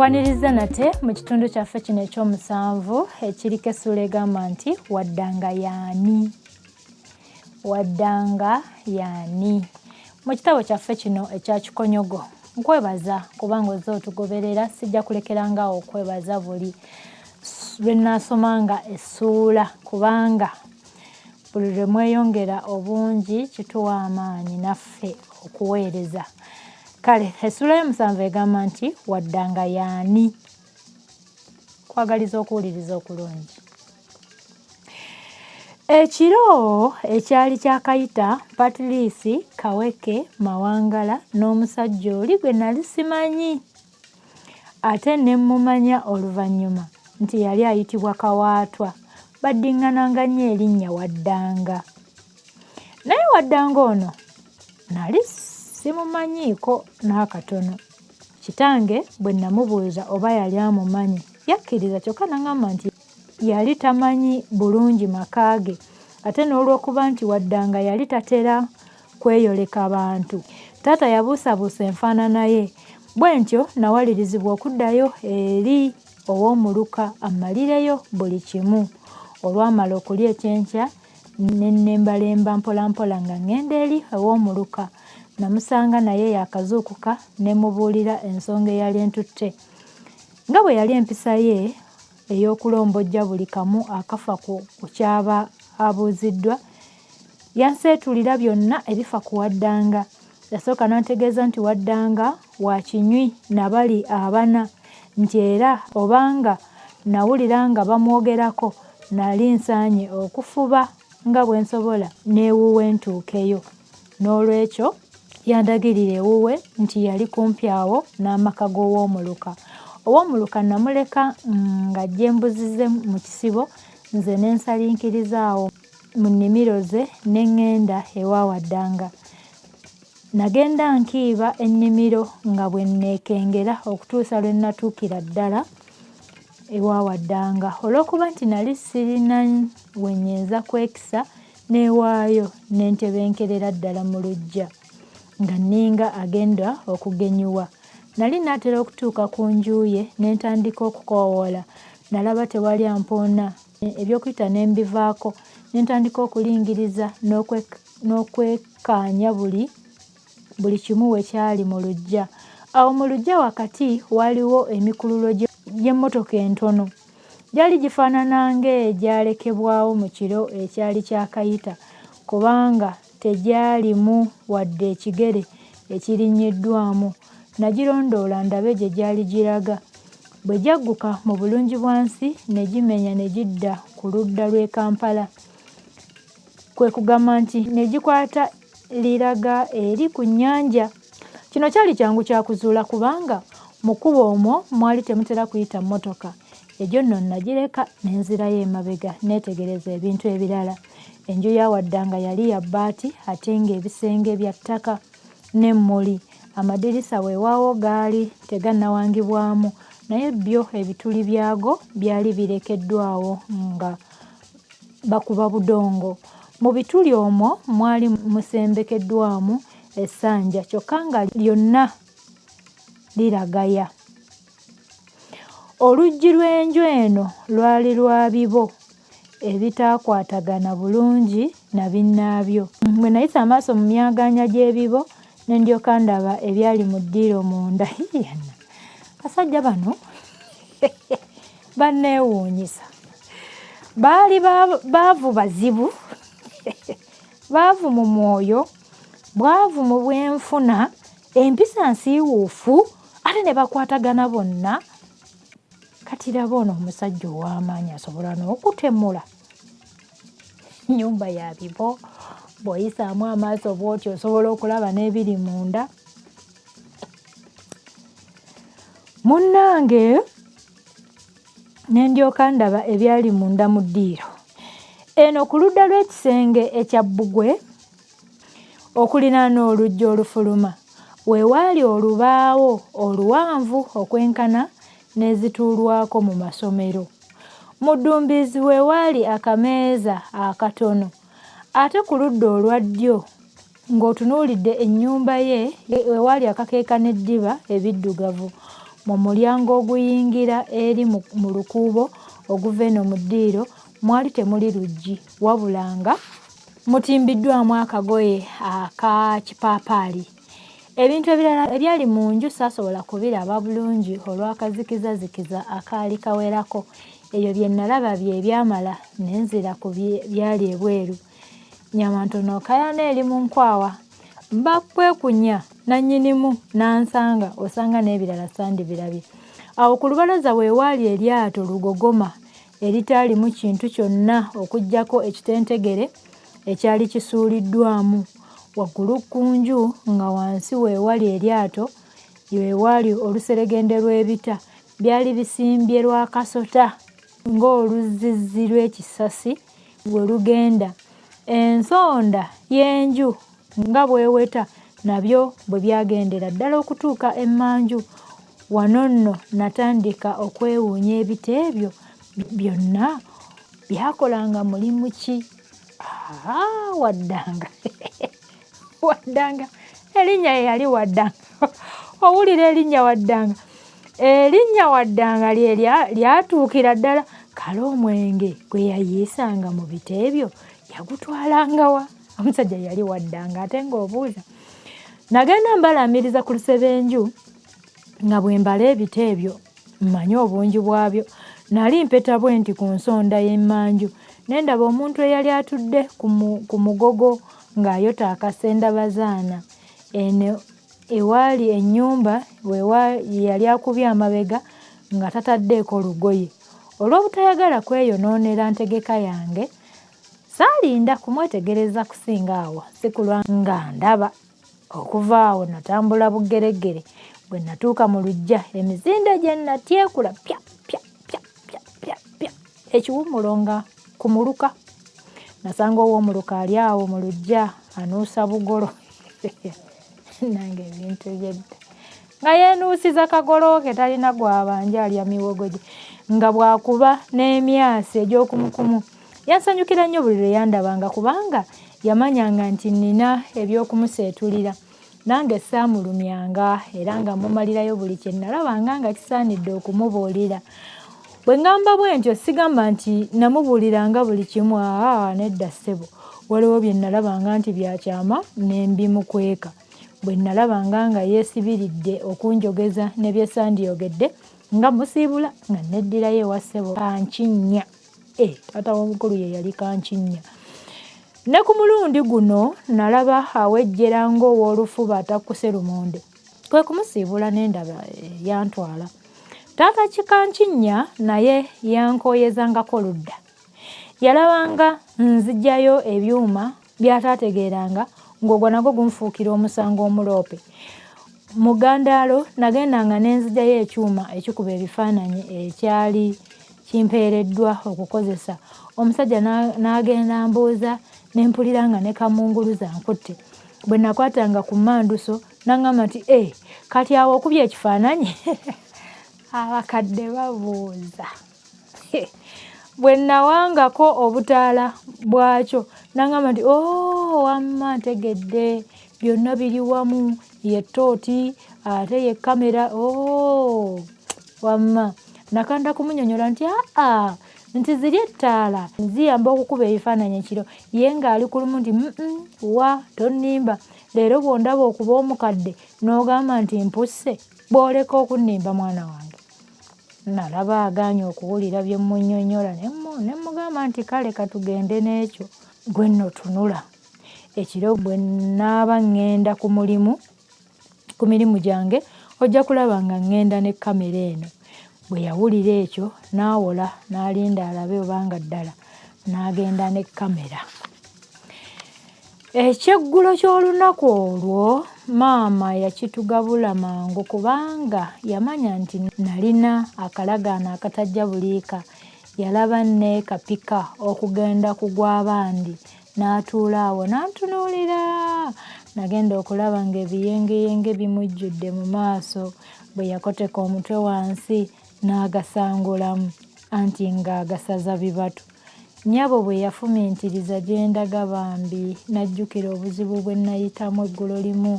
Nkwaniriza nate mu kitundu kyaffe kino ekyomusanvu ekiriko essuula egamba nti Waddanga y'ani? Waddanga y'ani? Mu kitabo kyaffe kino ekya Kikonyogo, nkwebaza kubanga ozze otugoberera, sijja kulekerangaawo okwebaza buli lwe nnaasomanga essuula kubanga buli lwe mweyongera obungi kituwa amaanyi naffe okuweereza. Kale essuula y'omusanvu egamba nti Waddanga y'ani? Kwagaliza okuwuliriza okulungi. Ekiro ekyali kyakayita Patiliisi Kaweke Mawangala n'omusajja oli gwe nali simanyi ate ne mmumanya oluvannyuma nti yali ayitibwa Kawaatwa baddiŋŋananga nnyo erinnya Waddanga. Naye Waddanga ono nali simumanyiiko n'akatono. Kitange bwe namubuuza oba yali amumanyi yakkiriza kyokka n'aŋŋamba nti yali tamanyi bulungi maka ge ate n'olw'okuba nti Waddanga yali tatera kweyoleka bantu, taata yabuusabuusa enfaanana ye. Bwentyo nawalirizibwa okuddayo eri ow'omuluka ammalireyo buli kimu. Olwamala okulya ekyenkya ne nnembalemba mpolampola nga ŋŋenda eri ow'omuluka. Namusanga naye yaakazuukuka ne mmubuulira ensonga eyali entutte. Nga bwe yali empisa ye ey'okulombojja buli kamu akafa ku ky'aba abuuziddwa, yanseetulira byonna ebifa ku Waddanga. Yasooka n'antegeeza nti Waddanga wa kinywi na bali abana nti era obanga nnawulira nga bamwogerako nnali nsaanye okufuba nga bwe nsobola n'ewuwe ntuukeyo. N'olwekyo yandagirira ewuwe nti yali kumpi awo n'amaka g'Owoomuluka. Owoomuluka nnamuleka ng'aggya embuzi ze mu kisibo nze ne nsalinkiriza awo mu nnimiro ze ne ŋŋenda ewa Waddanga. Nagenda nkiiba ennimiro nga bwe nneekengera okutuusa lwe nnatuukira ddala ewa Waddanga. Olw'okuba nti nali sirina we nnyinza kwekisa neewaayo ne ntebenkerera ddala mu luggya nga nninga agenda okugenyiwa. Nali nnaatera okutuuka ku nju ye ne ntandika okukoowoola. Nalaba tewali ampoona eby'okuyita ne mbivaako ne ntandika okulingiriza n'okwekkaanya buli buli kimu we kyali mu luggya. Awo mu luggya wakati waaliwo emikululo gy'emmotoka entono. Gyali gifaanana ng'egyalekebwawo mu kiro ekyali kyakayita kubanga tegyalimu wadde ekigere ekirinnyiddwamu. Nagirondoola ndabe gye gyali giraga. Bwe gyagguka mu bulungibwansi ne gimenya ne gidda ku ludda lw'e Kampala. Kwe kugamba nti ne gikwata liraga eri ku nnyanja. Kino kyali kyangu kya kuzuula kubanga mu kkubo omwo mwali temutera kuyita mmotoka. Egyo nno nnagireka ne nzirayo emabega nneetegereze ebintu ebirala. Enju ya Waddanga yali ya bbaati ate ng'ebisenge bya ttaka n'emmuli. Amadirisa weewaawo gaali tegannawangibwamu naye byo ebituli byago byali birekeddwawo nga bakuba budongo. Mu bituli omwo mwali musembekeddwamu essanja kyokka nga lyonna liragaya. Oluggi lw'enju eno lwali lwa bibo ebitaakwatagana bulungi na binnaabyo. Bwe nayisa amaaso mu myagaanya gy'ebibo ne ndyoka ndaba ebyali mu ddiiro munda. Hiiana! Abasajja bano banneewuunyisa. Baali baavu bazibu, baavu mu mwoyo, bwavu mu bwenfuna, empisa nsiiwuufu ate ne bakwatagana bonna. Kati laba ono omusajja ow'amaanyi asobola n'okutemula nnyumba ya bibo. Bw'oyisaamu amaaso bw'otyo osobola okulaba n'ebiri munda. Munnange ne ndyoka ndaba ebyali munda mu ddiiro. Eno ku ludda lw'ekisenge ekya bbugwe okuliraana oluggi olufuluma we waali olubaawo oluwanvu okwenkana n'ezituulwako mu masomero. Mu ddumbiizi we waali akameeza akatono ate ku ludda olwa ddyo ng'otunuulidde ennyumba ye we waali akakeeka n'eddiba ebiddugavu. Mu mulyango oguyingira eri mu lukuubo oguva eno mu ddiiro mwali temuli luggi wabula nga mutimbiddwamu akagoye aka kipaapaali. Ebintu ebirala ebyali mu nju saasobola kubiraba bulungi olw'akazikizazikiza akaali kawerako. Ebyo bye nnalaba bye byamala ne nzira ku byali ebweru. Nnyama ntono okayana eri mu nkwawa. Mba kwekunya nnannyinimu n'ansanga osanga n'ebirala sandibirabye. Awo ku lubalaza we waali eryato lugogoma eritaalimu kintu kyonna okuggyako ekitentegere ekyali kisuuliddwamu. Waggulu ku nju nga wansi we wali eryato we waali oluseregende lw'ebita. Byali bisimbye lwa kasota ng'oluzzizzi lw'ekisasi bwe lugenda. Ensonda y'enju nga bw'eweta nabyo bwe byagendera ddala okutuuka emmanju. Wano nno natandika okwewuunya ebita ebyo byonna byakolanga mulimu ki? Aa, Waddanga! Waddanga! Erinnya ye yali Waddanga. Owulira erinnya Waddanga? Erinnya Waddanga lye lyatuukira ddala. Kale omwenge gwe yayiisanga mu bita ebyo yagutwalanga wa? Omusajja yali Waddanga ate ng'obuuza. Nagenda mbalaamiriza ku lusebenju nga bwe mbala ebita ebyo mmanye obungi bwabyo. Nali mpeta bwe nti ku nsonda y'emmanju ne ndaba omuntu eyali atudde ku mugogo ng'ayota akasendabazaana. Eno ewaali ennyumba we yali akubye amabega nga tataddeeko lugoye. Olw'obutayagala kweyonoonera ntegeka yange, saalinda kumwetegereza kusinga awo si kulwa nga ndaba. Okuva awo natambula bugereggere. Bwe natuuka mu luggya emisinde gye natyekula pya pya pya pya pya pya ekiwummulo nga ku muluka. Nasanga ow'omuluka ali awo mu luggya anuusa bugolo. Nange ebintu eby'edda. Nga yeenuusiza kagolo ke talina gw'abanja alya miwogo gye nga bw'akuba n'emyasi egy'okumukumu. Yansanyukira nnyo buli lwe yandabanga kubanga yamanyanga nti nnina eby'okumuseetulira. Nange saamulumyanga era nga mmumalirayo buli kye nnalabanga nga kisaanidde okumubuulira. Bwe ŋŋamba bwentyo sigamba nti nnamubuuliranga buli kimu, aa nedda ssebo. Waliwo bye nnalabanga nti bya kyama ne mbimukweka. Bwe nnalabanga nga yeesibiridde okunjogeza ne bye sandiyogedde nga mmusiibula nga nneddirayo ewa ssebo Kankinnya. Eh, taata w'omukulu ye yali Kankinnya. Ne ku mulundi guno nalaba awejjera ng'ow'olufuba atakkuse lumonde. Kwe kumusiibula ne ndaba yantwala. Taata Kankinnya naye yankooyezangako ludda. Yalabanga nzigyayo ebyuma by'ataategeeranga ng'ogwo nagwo gunfuukira omusango omuloope. Mu ggandaalo nagendanga ne nzigyayo ekyuma ekikuba ebifaananyi ekyali kimpeereddwa okukozesa. Omusajja n'agenda ambuuza ne mpulira nga ne kamunguluze ankutte. Bwe nakwatanga ku mmanduso n'aŋŋamba nti, Ee, kati awo okubye ekifaananyi? Abakadde babuuza. Bwe nnawangako obutaala bwakyo n'aŋŋamba nti, Oo, wamma ntegedde, byonna biri wamu, ye ttooti ate ye kkamera, oo, wamma. Nakanda kumunyonnyola nti, Aa, nti ziri ettaala ziyamba okukuba ebifaananyi ekiro. Ye ng'ali ku lumu nti, Mm, wa, tonnimba. Leero bw'ondaba okuba omukadde n'ogamba nti mpusse, bw'oleka okunnimba mwana wange. Nalaba agaanye okuwulira bye mmunnyonnyola ne mmugamba nti kale katugende n'ekyo. Ggwe nno tunula. Ekiro bwe nnaaba ŋŋenda ku mulimu ku mirimu gyange ojja kulaba nga ŋŋenda ne kkamera eno. Bwe yawulira ekyo n'awola n'alinda alabe obanga ddala nnaagenda ne kkamera. Ekyeggulo ky'olunaku olwo maama yakitugabula mangu kubanga yamanya nti nalina akalagaane akatajja buliika. Yalaba nneekapika okugenda ku gw'abandi n'atuula awo n'antunuulira. Nagenda okulaba ng'ebiyengeyenge bimujjudde mu maaso bwe yakoteka omutwe wansi n'agasangulamu anti ng'agasaza bibatu. Nnyabo bwe yafumiitiriza gye ndaga bambi n'ajjukira obuzibu bwe nnayitamu eggulo limu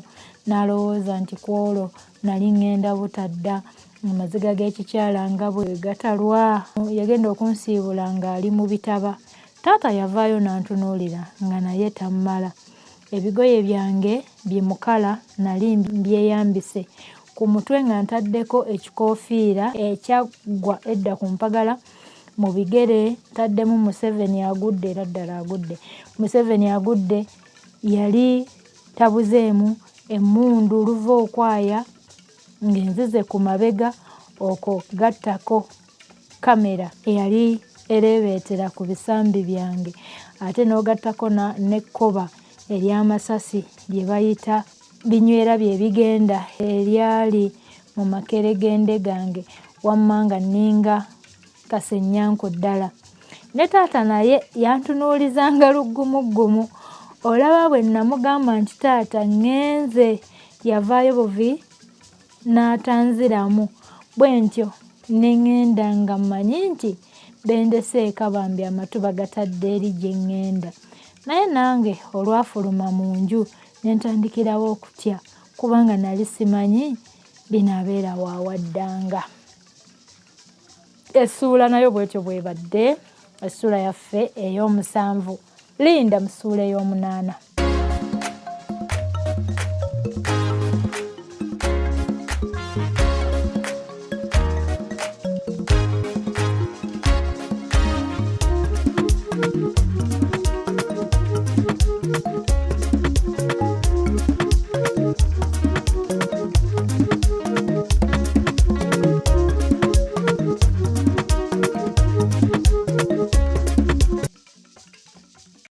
n'alowooza nti ku olwo nnali ŋŋenda butadda. Amaziga g'ekikyala nga bwe gatalwa. Yagenda okunsiibula ng'ali mu bitaba. Taata yavaayo n'antunuulira nga naye tammala. Ebigoye byange bi mukala nali mbyeyambise. Ku mutwe nga ntaddeko ekikoofiira ekyaggwa edda ku mpagala, mu bigere ntaddemu Museveni agudde era ddala agudde. Museveni agudde yali tabuzeemu, emmundu luva okwaya ng'enzize ku mabega okwo gattako kkamera eyali ereebeetera ku bisambi byange ate n'ogattako n'ekkoba ery'amasasi lye bayita binywera bye bigenda eryali mu makeregende gange wamma nga nninga kasenyanku ddala. Ne taata naye yantunuulizanga luggumuggumu. Olaba bwe nnamugamba nti taata ŋŋenze yavaayo buvi n'atanziramu. Bwentyo ne ŋŋenda nga mmanyi nti be ndese eka bambi amatu bagatadde eri gye ŋŋenda. Naye nange olwafuluma mu nju ne ntandikirawo okutya kubanga nali simanyi binaabeera wa waddanga. Essuula nayo bwetyo bwebadde essuula yaffe ey'omusanvu. Linda mu ssuula ey'omunaana.